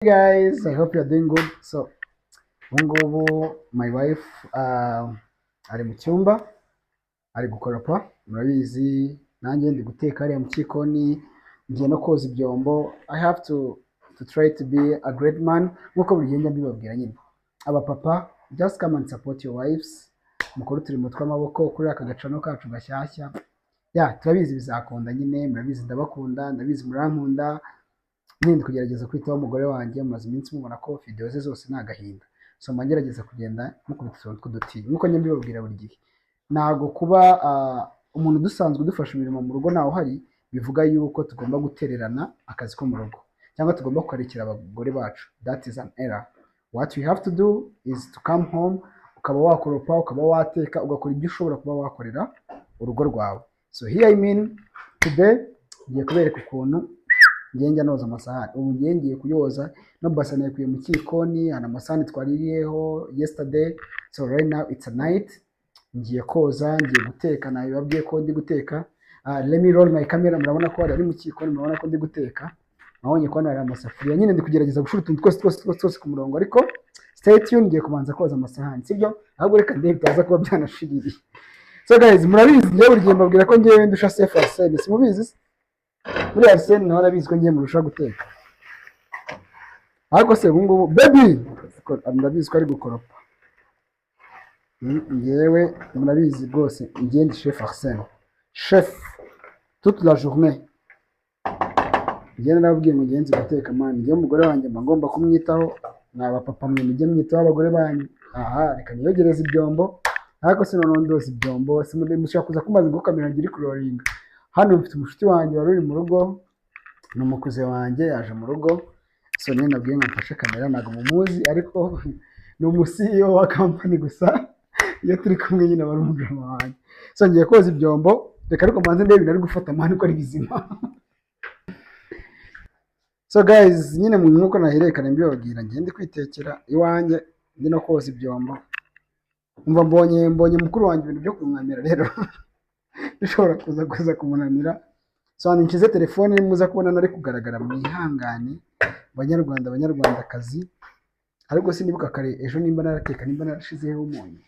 Guys, I hope you're doing good. So ubungubu my wife ari mu cyumba ari gukoropa, murabizi nanjye ndi guteka hariya mu gikoni, ngiye no koza ibyombo. I have to try to be a great man nkuko buri gihe njya mbibabwira nyine. Abapapa, just come and support your wives, mukore uturimo tw'amaboko kuri aka gacano kacu gashyashya. Ya, turabizi bizakunda nyine, murabizi ndabakunda, ndabizi murankunda. Nyine ndi kugerageza kwitaho umugore wanjye, mumaze iminsi mubona ko video ze zose ni agahinda. So mba ngerageza kugenda mukubita utuntu tw'uduti nkuko njya mbibabwira buri gihe. Ntabwo kuba umuntu dusanzwe udufasha imirimo mu rugo ntawe uhari bivuga yuko tugomba gutererana akazi ko mu rugo cyangwa tugomba kukarekera abagore bacu. That is an error. What you have to do is to come home, ukaba wakoropa, ukaba wateka, ugakora ibyo ushobora kuba wakorera urugo rwawe. So here, I mean, today ngiye kubereka ukuntu ngiye njya noza amasahani. Ubu ngiye kuyoza no basa nayikuye mu kikoni, hari amasahani twaririyeho yesterday. So right now it's a night, ngiye koza, ngiye guteka, nabibabwiye ko ndi guteka. Let me roll my camera. Murabona ko ari mu kikoni, murabona ko ndi guteka, mwabonye ko hano hari amasafuriya. Nyine ndi kugerageza gushira utuntu twose twose twose twose ku murongo, ariko stay tuned, ngiye kubanza koza amasahani, sibyo? Ahubwo reka ndebe bitaza kuba byanashiririye. So guys, murabizi ngewe buri gihe mbabwira ko ngewe ndusha Chef Arsene, simubizi se? Muri Arsene nawe arabizi ko ngiye murusha guteka. Ariko se ubu ngubu baby ndabizi ko ari gukoropa. Ngewe murabizi rwose ngiye ndi Chef Arsene, chef toute la journée. Ngewe narababwiye ngo ngiye nzi guteka man, ngewe umugore wanjye mba ngomba kumwitaho. Mwa papa mwe mujye mwitaho abagore banyu. Aha reka niyogereze ibyombo, ariko se noneho ndoza ibyombo mushobora kuza kumaza ngo kamera ngiri kuroringa. Hano mfite umushuti wanjye wari uri mu rugo, ni umukuze wanjye yaje mu rugo. So niyo nabwiye ngo mfashe kamera, ntabwo mumuzi ariko ni umu CEO wa company, gusa iyo turi kumwe nyine aba ari umugabo wanjye. So ngiye koza ibyombo, reka ariko mbanze ndebe ibintu ari gufata man ko ari bizima. So guys, nyine mu nkuko nahererekana mbibabwira, ngiye ndi kwitekera iwanjye, ndi no koza ibyombo. Umva mbonye mukuru wanjye ibintu byo kumwamira rero bishobora kuza kumunanira. So hano nshyize telefone, muza kubona nari kugaragara, mwihangane banyarwanda banyarwandakazi. Ariko sinibuka kare ejo nimba narateka, nimba narashizeho umunyu,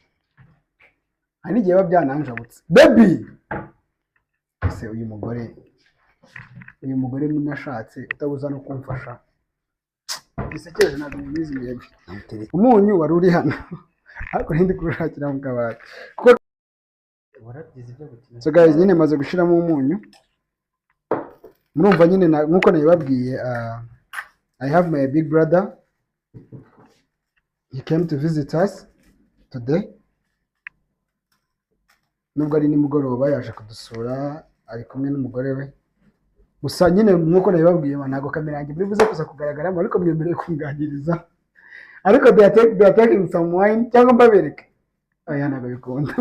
hari n'igihe biba byananjabutse. Baby, ese uyu mugore munashatse utabuza no kumfasha, gisekeje, ntabwo mubizi mwebwe. Umunyu wari uri hano ariko ntindi kurushakira mu kabati kuko Warabyize ibyo gukina. So guys, nyine maze gushiramo umunyu, murumva nyine nkuko nabibabwiye, I have my big brother, he came to visit us today. Nubwo ari nimugoroba yaje kudusura, ari kumwe n'umugore we. Gusa nyine nkuko nabibabwiye, ntabwo kamera yanjye muri buze kuza kugaragaramo, ariko mwemerewe kunganiriza. Ariko they are taking some wine, cyangwa mbabereke? Oya, ntabwo bikunda.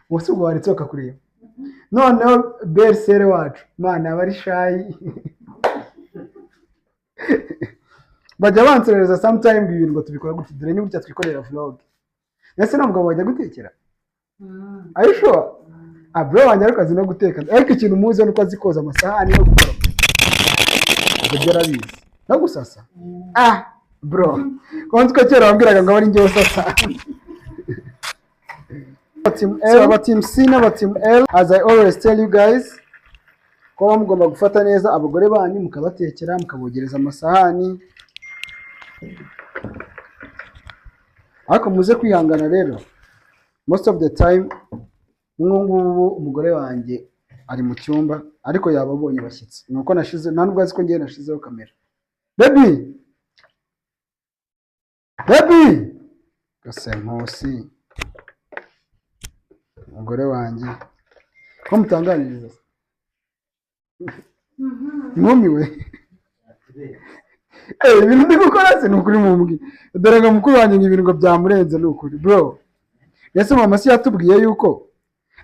Ubuse ubwo waretse bakakureba? Noneho belle-sœur wacu mana aba ari shy, bajya banserereza sometime ibintu ngo tubikora gutya. Dore ni gutya twikorera vlog. Ese nta mugabo wajya gutekera? Are you sure? Ah, bro wanjye ariko azi no guteka, ariko ikintu muzi ni uko azi koza amasahani no gukora, ibyo byo arabizi, no gusasa. Ah bro, ko nzi ko kera wambwiraga ngo abe ari njyewe usasa. Team L, aba team C n'aba team L, as I always tell you guys, ko muba mugomba gufata neza abagore banyu, mukabatekera, mukabogereza amasahani. Ariko muze kwihangana rero, most of the time nk'ubu ngubu umugore wanjye ari mu cyumba, ariko yaba abonye abashyitsi, ni uko nashize, nta nubwo azi ko ngiye nashizeho kamera. Baby, baby, gase Nkusi, umugore wanjye ko mutanganiriza se? Mwumiwe? Ibintu ndi gukora se ni ukuri mumbwi? Dore ngo mukuru wanjye ngo ibintu ngo byamurenze. Ni ukuri bro, ese mama si yatubwiye yuko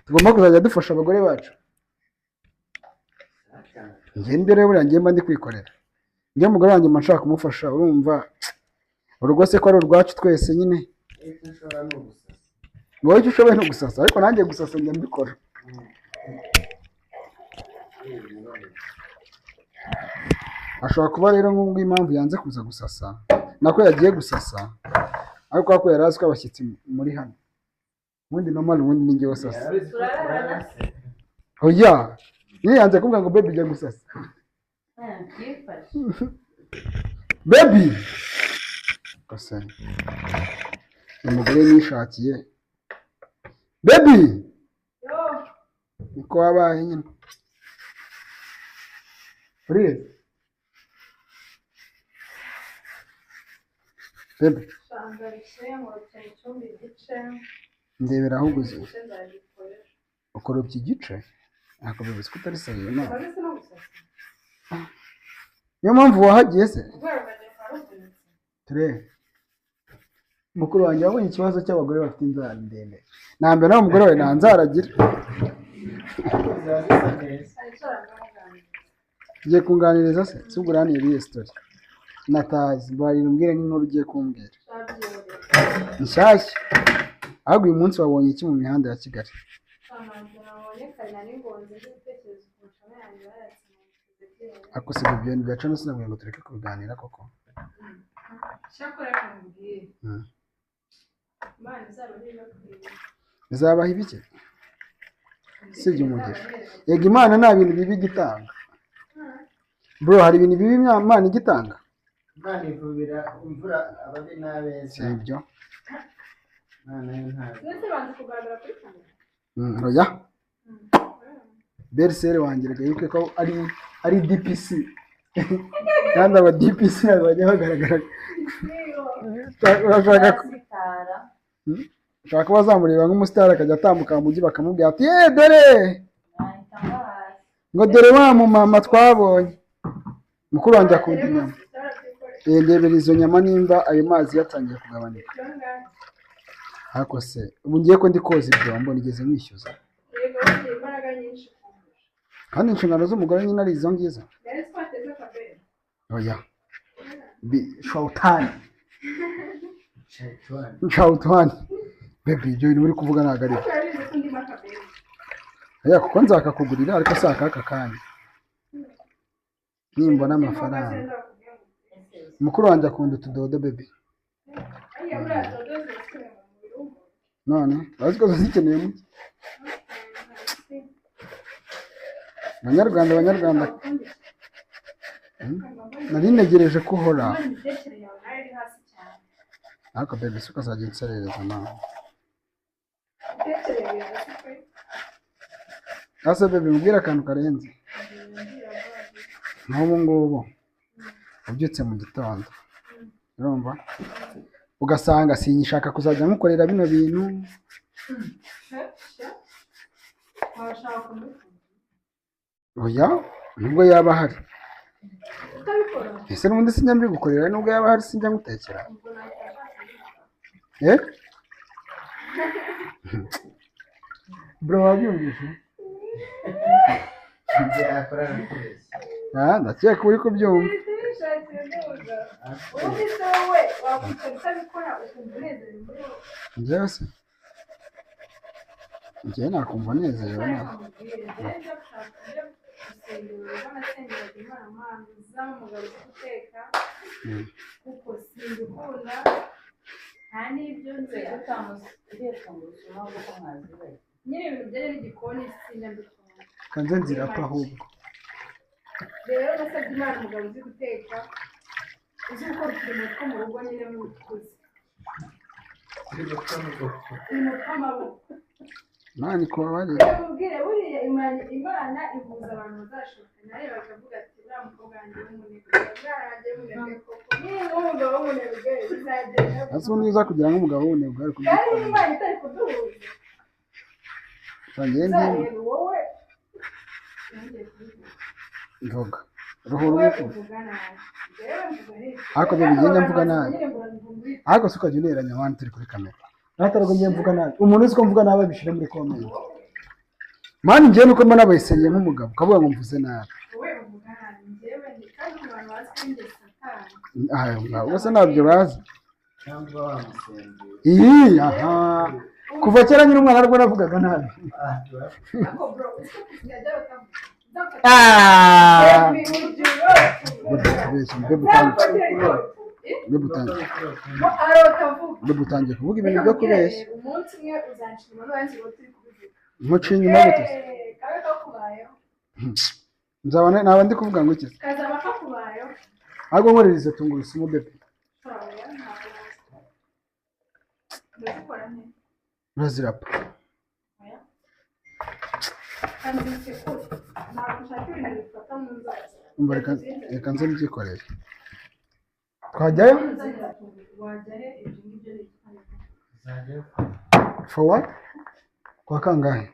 tugomba kuzajya dufasha abagore bacu? Njye mbere buriya ngiye mba ndi kwikorera, njye umugore wanjye mba nshaka kumufasha. Urumva urugo se ko ari urwacu twese nyine. Icyo ushobora ni ugusasa. Wowe icyo ushoboye ni ugusasa, ariko nanjye gusasa njya mbikora. Ashobora kuba rero nk'ubwo impamvu yanze kuza gusasa nako yagiye gusasa ariko ko yari azi ko abashyitsi muri hano. Ubundi normal ubundi ni njye usasa. Yarabizi ko turara se. Oya, niyo yanze kuvuga ngo baby jya gusasa. Byifashe. Baby kose umugore nishakiye baby Yo, niko wabaye nyine urize baby shanga bishyire mu cyumba igice. Ndebera aho uguze Igice nzagikorera. Ukoropye igice ntabwo bivuze ko utari seriye nawe. Urabona no gusasa. Niyo mpamvu wahagiye se. Urwego rwanjye rukaba ruvunitse. Turebe mukuru wanjye wabonye ikibazo cy'abagore bafite inzara ndende nambere nawe umugore wawe nta nzara agira. Ziba zisa neza. Hari icyo aramuganiriza. Ugiye kunganiriza se si ubwo uraniye iriya story natazi mbarira umbwire nk'inkuru ugiye kumbwira. Shabyihorera. Nshyashya ahubwo uyu munsi wabonye iki mu mihanda ya Kigali? Shamanzi nabonye kare nari ngonze ndi gutekereza ukuntu shama yanjye bayatse mu bisize byera. Ariko si ibyo bintu byaca no sinabwiye ngo tureke kubiganira koko. Cyakora reka nkubwire. Imana izaba ibibakwiye. Izabaha ibiki sibyo umugisha. Yego Imana nta bintu bibi igitanga bro, hari ibintu bibi Imana igitanga. Imana ivubira imvura ababi n'abeza. Si ibyo. Imana yo ntabwo. Ndetse banze kugaragara kuri kamera. Oya beriseri wanjye reka wibuke ko ari DPC kandi aba DPC ntabwo bajya bagaragara. Urashaka Sitara. ushaka ko bazamureba nk'umusitari akajya atambuka mu mujyi bakamubwira ati ye dore Nahita mbahasi. ngo dore wa mumama twabonye. Mukuru wanjye akunda inyama. Ndebera izo nyama nimba ayo mazi yatangiye kugabanuka. Ariko se ubu ngiye ko ndi koza ibyombo nigeze mwishyuza. Yego bagira imbaraga nyinshi kundusha. Kandi inshingano z'umugore nyine ari izo ngizo. Nari twateze akabere. Oya shawutani Shayitani. shawutani baby ibyo bintu uri kuvuga ntabwo ari byo. Ariko yarize ko ndimo akabere. Oya kuko nzakakugurira ariko si akaka kanya nimbona amafaranga. Mukuru wanjye akunda utudodo baby. Ariya buriya dodo zirakenewe mu mubiri w'umuntu. None bazi ko zikeneye muke. Banyarwanda banyarwanda nari ntegereje ko uhora. Imana imitekerereze yawe nayo iri hasi cyane. Ariko baby si ukazajya unserereza nawe. Imitekerereze iri hasi pe. Ase baby mbwira akantu karenze. Nk'ubu ngubu ubyutse mu gitondo urumva ugasanga sinyishaka kuzajya nkukorera bino bintu. Washaka kumukunda. Oya nubwo yaba ahari. Utabikora. Ese n'ubundi sinjya mbigukorera nubwo yaba ahari sinjya ngutekera. Ubwo nahita nshaka kubikora. Eh? Bro wabyumvise? Ibyo yakora arakubeshya. Ah, ndakeka uri kubyumva. Uhita wishakira umugabo. Ubundi se wowe wakwicara utabikora ukumva unezerewe muri wowe. Njyewe se njyewe nakumva nezerewe Reka nawe. nkubwire, njyewe njya gushaka njya gusengera urugo nasengeraga Imana Mana uzampe umugabo uzi guteka kuko simbikunda nta n'ibyo nzi. Uriya tungurusumu kuko mwazibaye. Nyine ibintu bijyanye n'igikoni sinjya mbikunda. Kanze nzirapfa ahubwo. Rero nasabye Imana umugabo uzi guteka uzi gukora uturimo two mu rugo nyine nk'utuzi uturimo tw'amaboko. Imana ikubabarire. Reka nkubwire buriya Imana ihuza abantu bazashoboka nawe bakavuga ati uriya mukobwa wanjye w'umunebwe uriya wanjye w'umunebwe koko niba umugabo w'umunebwe bizagenda Ese ubundi uza kugira nk'umugabo w'umunebwe ari kandi kubyitwaramo. Imana itari kuduhuza Njyewe ndi uzareba wowe nongeye kubivuga mvuga ruhura wowe umutima. uvuga nabi njyewe mvuga neza. Ariko baby njye mvuga nabi. Nyine ngo mvuge Ariko si ukajya uneranya abandi turi kuri kamera. Natarago njye mvuga nabi. Umuntu uzi ko mvuga nabi abishyire muri comment. Mani njyewe nuko mbona bayiseriye nk'umugabo ukavuga ngo mvuze nabi. wowe uvuga nabi njyewe ndi kandi mu bantu bazi ko njye satani. Ah, ubwo se ntabyo bazi. Cyangwa wamusengeye. Iyi aha kuva kera nyine umwana aribwo navugaga nabi. Ah, Ariko bro uzi ko kusigaye batavuga Ah! Baby, ujya urota Bebe uvuga. kubeshya, bebe utangiye. Nzamfatira Bebe utangiye. Mo arota avuga. Bebe utangiye kuvuga ibintu Reka byo nkubwire kubeshya. rero, umunsi umwe uzanca inyuma n'uwanjye uba turi kubivuga. Nkuciye inyuma gute se? Eh, kabe kakubayeho. Nzaba naba ndi kuvuga ngo iki se? Kazaba kakubayeho. Ahubwo nkorera izo tungurusumu bebe. Oya, ntabwo. Ndazikora nte? Urazirapa. Oya. Kandi nzisekure. Ntabwo nshaka ibintu bifata mu nzara. Umva reka nze mbyikorere. Twajyayo? Wajya he ibyo ngibyo ni Uzajyayo. For what? Kwa kangahe?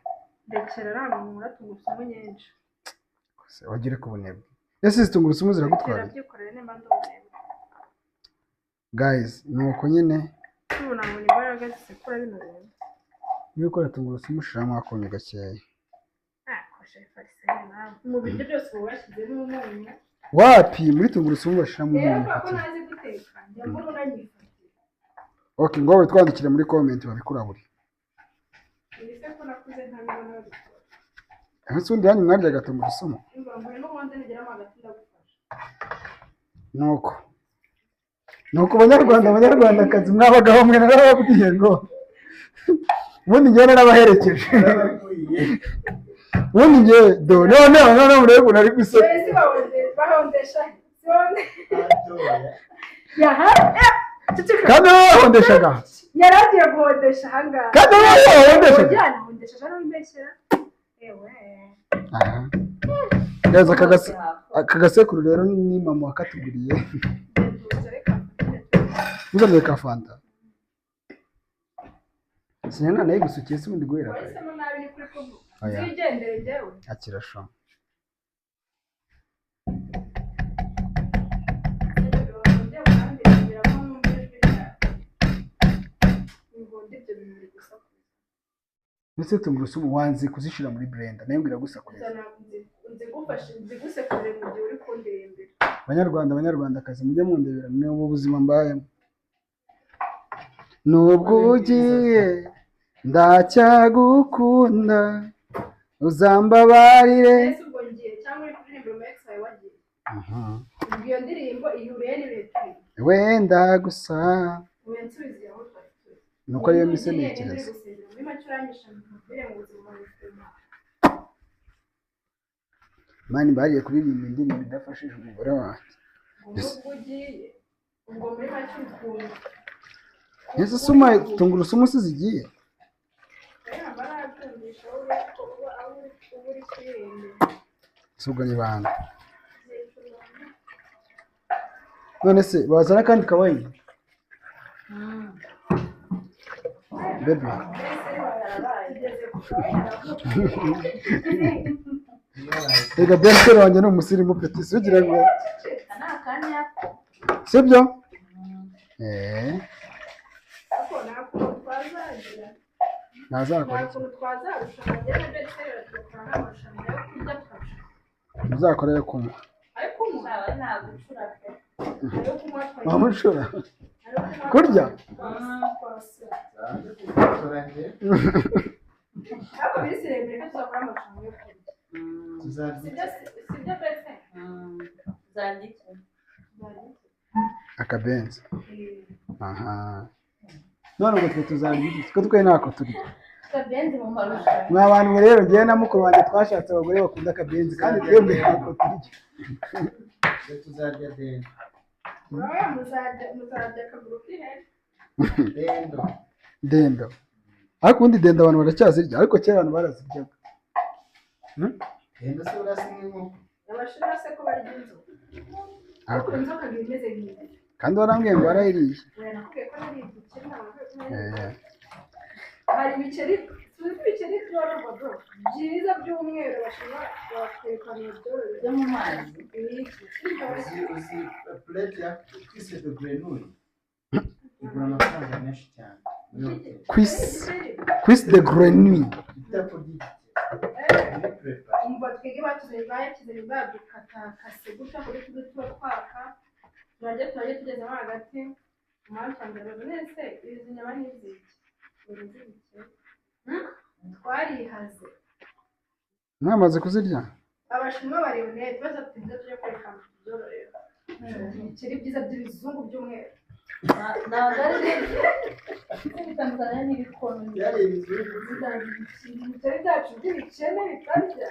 Ndekera ntabwo nkura tungurusumu nyinshi. Se, wagire ku bunebwe. Ese izi tungurusumu ziragutwara? Ndekera byikorere nimba ndi umunebwe. Guys, nuko nyine Tubona ngo ni imbaraga zisekura bino bintu. niba ukora tungurusumu ushiramo akunyu gakeya. Ah, kosha fariseri nawe. Mu biryo byose uba washyizemo umunyu. Wapi muri tungurusumu bashiramo Rero umunyu kubera ko gake. ntazi guteka, njya mbona unanyifatira. Okay, ngo wowe twandikire muri comment babikurabure. Ese ko nakuze ntabibona babikora. Ese ubundi yanyu mwaryaga tungurusumu? Imva ngwino ubundi nigeramo hagati ndagufasha. Nuko. Nuko banyarwanda banyarwandakazi mwabagaho mwe narababwiye ngo ubundi njyewe narabaherekeje. Yarabakwiye. Ubundi njyewe do none none murebe ukuntu ari guseka. Dore si bahondesha he? Si bahonde- Atoya. Yaha! Eh, ceceka. Kandi wowe wahondeshaga. Yari agiye guhondesha ahangaha. Kandi wowe wahondeshaga. Oya, nahondeshaje n'uwimbeshyera. Ewe. Aha. Guys, aka gasekuru rero ni mama wakatuguriye. Genda reka mfatire. Muzaniye ka fanta. Sinari nayigusukiye se ubundi guhera kare. Wahisemo nabi ni kuri kuvuga. Oya. Nzigendere njyewe. Akira sho. Ndetse tungurusumu wanze kuzishira muri blender. Nayo ngira gusakuriza. Nzigusekure mu gihe uri kundirimbira. Banyarwanda banyarwandakazi mujye mundebera ni ubu buzima mbayemo. Nubwo ugiye ndacyagukunda uzambabarire. Ese ubwo ngiye cyangwa uri kuririmbira umu ex wawe wagiye. Aha. Ubwo iyo ndirimbo ihuriye n'ibihe turimo. Wenda gusa Ubu nsubize aho twari turi. nuko ariyo mise Ugiye, ntekereza. uri gusezera muri make uranyisha mbere mu buzima buzima. Mani bariye kuririmba indirimbo idafashije umugore wanjye. Ngo nubwo ugiye ubwo muri make ukuntu. Ese suma tungurusumu si zigiye? Rero barabyumvisha wowe ko uba aho uri uba uri kuririmbira. Si ubwo ni bande. None se bazana akandi kawaii? Bebe. Reka besiteri wanjye ni umusirimu peti si ugira ngo Aka ni akanya ko. sibyo? Eh, Ariko nta kuntu twazagira. ntazakora Nta iki? kuntu twazarushanwa njye na Beteri tugakora nk'amarushanwa yo kurya tukarushanwa. Muzakore yo kunywa. Ayo kunywa Nshaba ntagucura pe. ayo kunywa twagiye. Wamucura? Ayo kunywa Kurya? twasura. Zanze kugutora njye. Ariko bisi remere ko tuzakora amarushanwa yo kurya. Tuzarya. Sibyo sibyo Beteri? Uzarya iki? Akabenzi. Aha. None ubwo twe tuzarya iki? Twe twe ntako turya. Akabenzi mu marushanwa. Mwa bantu mwe rero njyewe na mukuru wanjye twashatse abagore bakunda akabenzi kandi twebwe ntako turya. Twe tuzarya dendo. Oya muzarya muzarya akaguru k'ihene. Dendo. Dendo. Ariko ubundi dendo abantu baracyazirya ariko kera abantu baraziryaga. Hmm? Dendo se urasa nk'inkoko. Abashinwa se ko barya inzoka. Ariko inzoka ngo imeze nk'iyi. Kandi warambwiye ngo warayiriye. Oya nakubwiye ko nari igikeri ntabwo nakubwiye ko nari Eh. Hari ibiceri tuzi ibiceri byororwa bro byiza by'umweru abashinwa batwereka byororwa. Byo mu mazi. Uzi uzi plate ya cuisse de grenouille igura amafaranga menshi cyane muri hoteli. Cuisse cuisse de grenouille. Itako ry'igikeri muri prepare. Umva twebwe batuzanye bayakizanye badukatakase gutya kuri tuzi tuba twaka turarya turarya tugezemo hagati umunsi wa mbere baza nese izi nyama ni iziki uri iz'ibikeri twarihaze Mwamaze kuzirya? Abashinwa bari honnête, bazatinze tujye kwerekana tubyororera. Ibikeri byiza by'ibizungu by'umweru. Ntabwo ari byo, bitandukanye n'ibikono. Byari ibizungu. Ibikeri byacu by'ibikene bitarya.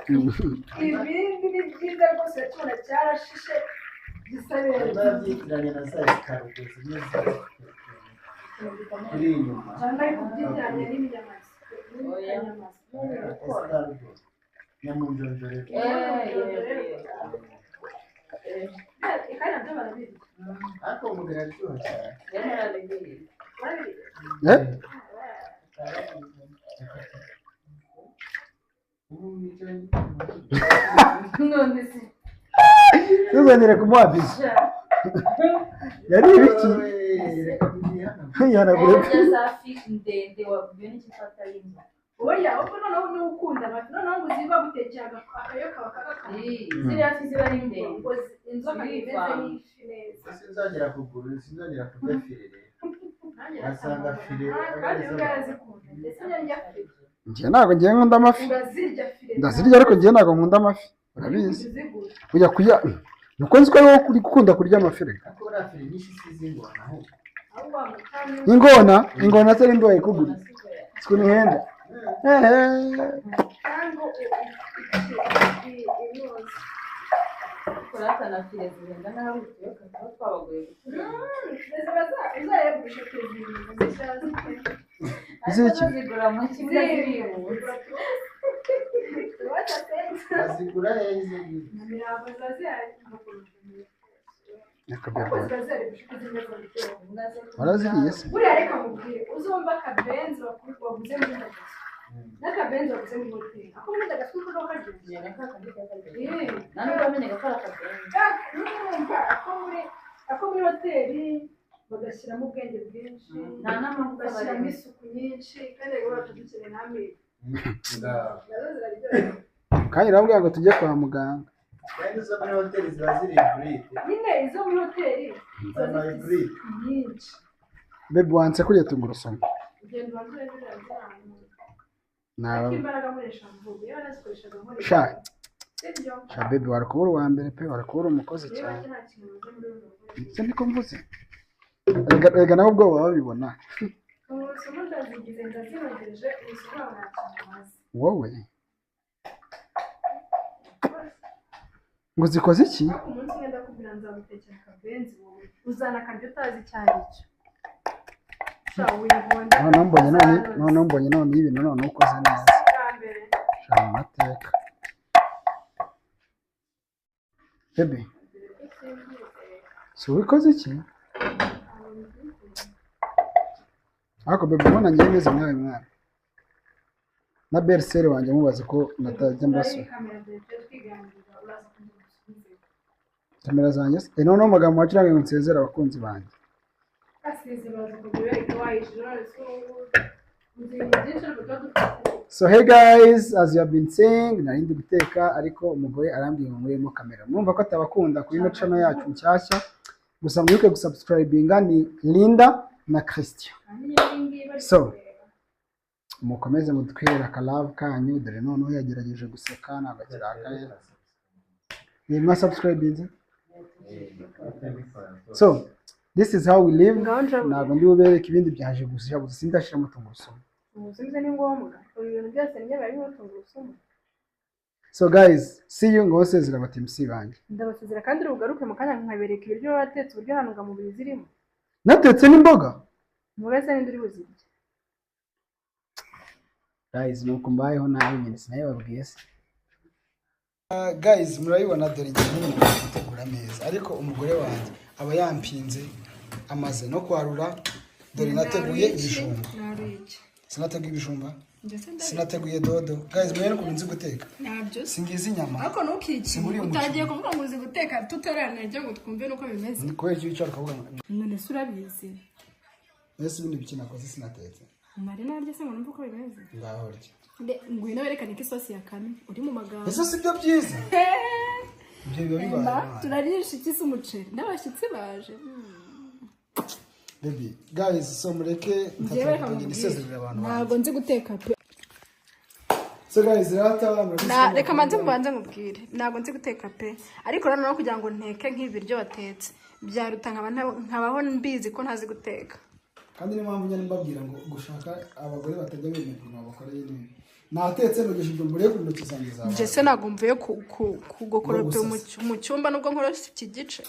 Ibindi ni byiza rwose, urakibona cyarashishe, gisa neza. Barabyitiranya na za escargot zimwe ziri inyuma. Cyangwa ari kubyitiranya n'ibinyamasyo. Oya. N'ibinyamasyo. Escargot nyamunjonjorero. Kandi nabyo barabirya. Ariko ubu biraryoha cyane. Barabirya. Eh? Ubu wicaye. None se? Ntuzongere kumuha bisou. Yari ibiki? Reka tubyihane. Yihanagure. Urya za fi ndende, wabwiwe n'iki ko atari inzoka? Oya, ahubwo noneho niwe ukunda amafi, noneho ngo uziba gutekera akayoka bakagakama. Ziriya fi ziba ari ndende. Ngo inzoka imeze Zirivanga. nk'ifi neza. Sinzongera kugura, sinzongera kurya filet rero. Nanjye Wasanga natanga. filet Ah, kandi imbwa yarazikunda, ndetse njya filet. Njye ntabwo ngiye nkunda amafi. Urazirya filet? Ndazirya, ariko njye ntabwo nkunda amafi, urabizi. Uzigura. Ujya kuya nuko nzi ko ari wowe uri gukunda kurya amafi reka. Ariko buriya filet nyinshi si iz'ingona ahubwo. Ahubwo wa mutamu. Ingona, ingona se ninde wayikuguriye? Sikuntu ihenda, ehe. Cyangwa inoze. Kurata na filet zihenda nabi, utuyoka tuba twabagoye gucuruza. Uzayegurisha perezida zishaje. Ariko Ziki? bazigura mu kimwe ziributse. Bazigura hehe izo ngizo? Nyamirambo ziba zihari. Reka Ariko bebe. ziba zihari gushika zimwe ziryoha. Waraziriye se? Buriya reka nkubwire, uzumva akabenzi waguze muri Dagasco n'akabenzi waguze muri hoteli, ako muri Dagasco ko karyoshye. Nta nubwo wamenyaga ko ari akabenzi. N'urumva ako muri hoteli bagashyiramo ubwenge bwinshi, Nta n'amavuta. bagashyiramo Barimo isuku nyinshi, kandi rero bacu dukeneye n'amenyo. Ngaho. Nazo ziraryoha. Kandi urabwira ngo tujye kwa muganga. Kandi izo muri hoteli ziba ziri hybride. Nyine izo muri hoteli ziba Zaba zifite hybride. isuku nyinshi. Bebe, wanse kurya tungurusumu. Ugenda ubanza urebe biriya by'ahantu. Naba Ariko imbaraga nkoresha mvugo iyo nazikoreshaga nkoresha. Sha. Sibyo? Sha bebe, wari kubura uwa mbere pe, wari kubura umukozi Niba cyane. nta kintu maze muri runo rugo. Icyo niko mvuze. Rega nawe ubwoba babibona. Tungurusumu ndazigize, ndazinogeje, urusumu nta kintu maze. Wowe ngo zikoze iki? Ariko umunsi umwe ndakubwira, nzagutekera akabenzi, wowe uzana akaryo utazi icyo ari cyo. Sha, wihonda. Noneho mbonye none ibintu noneho ukoze neza. Bwa mbere. Sha, mu mateka bebe, si ubikoze iki? Ariko bebe, ubona ngiye meze nkawe mwana na belle-sœur wanjye, mubaze ko natajya mbasura. Kamera dore tujye twiganirira, uraza kugira usubize. Kamera zanjye se? Noneho amagambo wacu ngo nsezere abakunzi banjye. Asize, uraza kugira ubereke wayishe none se ubu uzi ibintu byinshi, ariko tuba dufite. So hey guys, as you have been saying, nari ndi guteka ariko umugore arambwiye ngo nkuremo kamera. Murumva ko atabakunda kuri ino channel yacu nshyashya. Gusa mwibuke gusubscribinga, ni Linda na Christian. Hanyuma ibi ngibi bari So, kureba. Mukomeze mutwerere akalove kanyu, dore noneho yagerageje guseka ntabwo akirakaye. Ni mwa subscribinze? So, this is how we live. Ngaho njabure. Ntabwo ndi bubereke ibindi, byaje gusa gusa sindashiramo tungurusumu. Ubusubize ni ngombwa, ibi bintu byose nibyo biba birimo tungurusumu. So guys, see you, ngo sezera abatimsi banjye. Ndabasezera kandi uri bugaruke mu kanya nkabereka ibiryo baba batetse, uburyo nta ntungamubiri zirimo. Natetse n'imboga. Imboga se ninde uri buzirye? Guys, nuko mbayeho nabi nyine, sinabibabwiye se? Guys, murabibona, dore igihe nyine gutegura ameza, ariko umugore wanjye aba yampinze, amaze no kwarura. Dore nateguye ibijumba. Sinateguye ibijumba, sinateguye dodo. Guys, murebe ukuntu nzi guteka. Ntabyo. Singizi inyama. Ariko ntukikire. Sinkuriye umuceri. Utagiye kuvuga ngo uzi guteka tutaranarya ngo twumve nuko bimeze. Ni kubera icyo wicara ukavuga ngo None se urabizi? Mbese ibindi biki nakoze sinatetse? Nari narya se ngo numve uko bimeze? Ngaho rya. Ngwino werekane ko isosi yakamye uri mu magambo. Ese si byo byiza? Ibyo biba bibaye Emma, nabi. turarisha iki se umuceri n'abashyitsi baje? Baby, guys, so mureke Njyewe reka ntatangire nkubwire. isezerera abantu banjye. Ntabwo nzi guteka pe. So guys, rata Reka manze mubanze nkubwire, ntabwo nzi guteka pe, ariko noneho kugira ngo nteke nk'ibiryo batetse byaruta nkabaho mbizi ko ntazi guteka. Kandi niyo mpamvu njya mbabwira ngo gushaka abagore batajya bemera ibintu babakoreye neza. Natetse nogeje ibyo mbure ku ntoki zanjye zawe. Njye se ntabwo mvuye kugokoropa mu cyumba nubwo nkoroshe iki gice.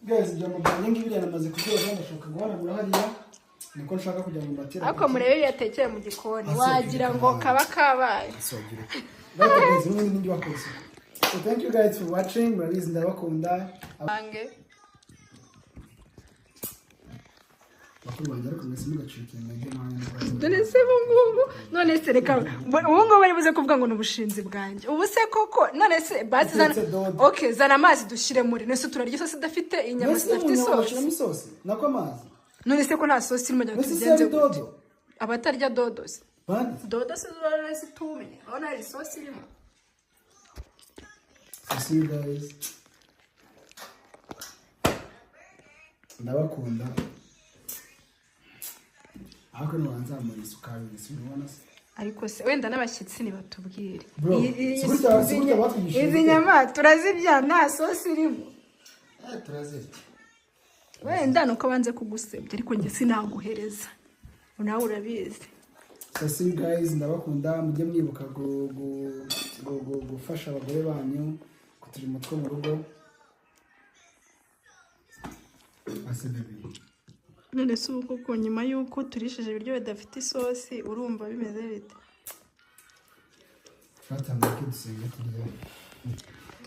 Guys, ibyombo byanjye ngibiriya namaze kubyoza, ndashaka guhanagura hariya, niko nshaka kugira ngo mbatere. Ariko murebe yatekeye mu gikoni wagira ngo kaba kabaye. Guys, n'ubundi nindi wakoze. So thank you guys for watching, murabizi ndabakunda. Bange Bakuru banjye ariko mwese mugacika intege namwe. Dore se ubungubu, none se reka ubungubu bari buze kuvuga ngo ni ubushinzi bwanjye. Ubu se koko none se basi zana, okay, zana amazi dushyire muri none se turarya isosi idafite inyama zidafite isosi. Isosi nako amazi. None se ko nta sosi irimo ngo tubigenze gute? Abatarya dodo se. Dodo se zurara zitumye. Urabona hari isosi irimo. See you guys. Ndabakunda. Ariko ntiwanzamura isukari ubona se? Ariko se wenda n'abashyitsi ntibatubwire. Izi nyama turazirya nta sosi irimo. Turazirya. Wenda nuko banze kugusebya ariko njye sinaguhereza. Nawe urabizi. So see you guys, ndabakunda, mujye mwibuka gufasha abagore banyu kuturimo two mu rugo. Ase baby. None se ubu koko nyuma y'uko turishije ibiryo bidafite isosi urumva bimeze bite? Fata mureke dusenge turye.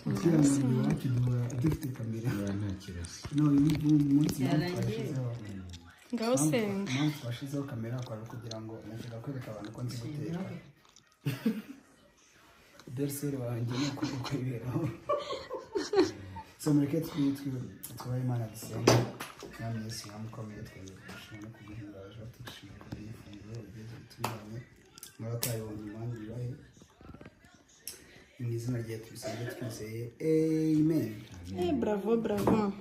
Ukira mu iwacu duhora dufite kamera. Nta kibazo. No, uyu munsi twashyizeho. Ngaho senga. Impamvu twashyizeho kamera kwari kugira ngo nashaka kwereka abantu ko nzi guteka. Berseri wanjye ni uko iberaho. So mureke twubahe Imana dusenge. Mwami Yesu mwami ukomeye, twongeye kugushima no kuguhimbaza, tugushima ku bw'ifunguro ryiza ritunganye, n'abatayibonye Imana ibahe. Mu izina rya tubisenge twizeye, amen. Bravo, bravo.